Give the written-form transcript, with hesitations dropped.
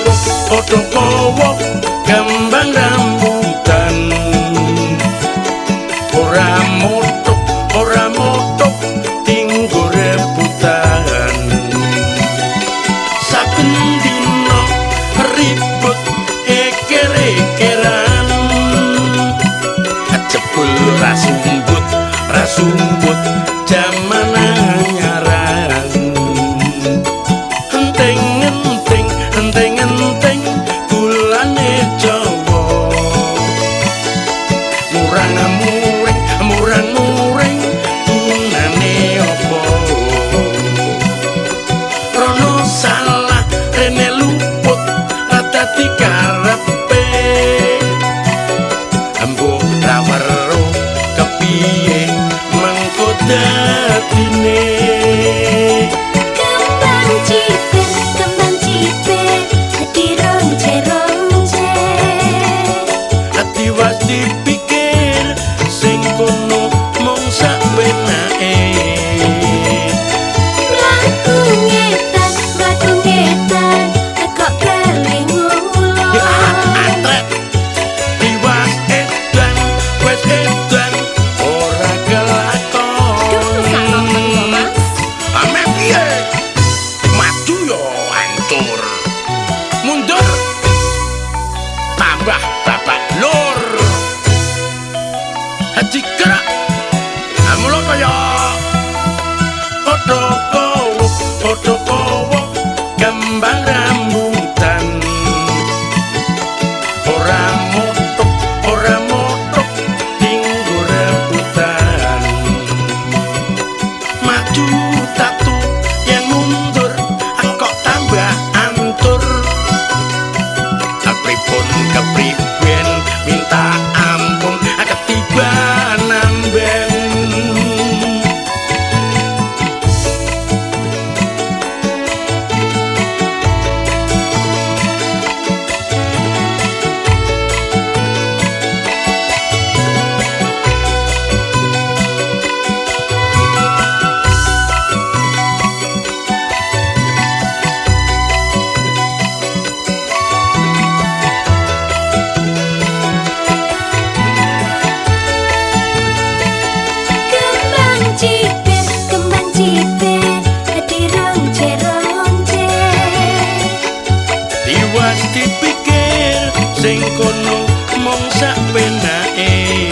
kowo, padha kowo kembang rambutan. Ora motok tinggo rebutan. Saben dina ribut eker-ekeran. Jebul rasumbut jaman anyaran. Enteng-enteng, enteng-enteng gulane Jawa. Murang-muring, murang-muring gunane apa? Rono salah, rene luput, ra dadi karepe. Embuh ra weruh kepiye mengko dadine. Kembang cipir, dironce-ronce. Tiwas dipikir sing kono mung sak penake. Mlaku ngetan, kok kelingulan. Atret tiwas edan, wes edan ora kelakon. Duh, sakno men Mas. Ame piye? Maju yo hancur, mundur tambah babak lur. Digerak mula kaya padha kowo, padha kowo kembang rambutan. Ora motok tinggo rebutan. Maju tatu yen mundur kok tambah antur. Kepripun kepriben minta ampun ketiban amben. Kembang cipir, dironce-ronce. Tiwas dipikir sing kono mung sak penake.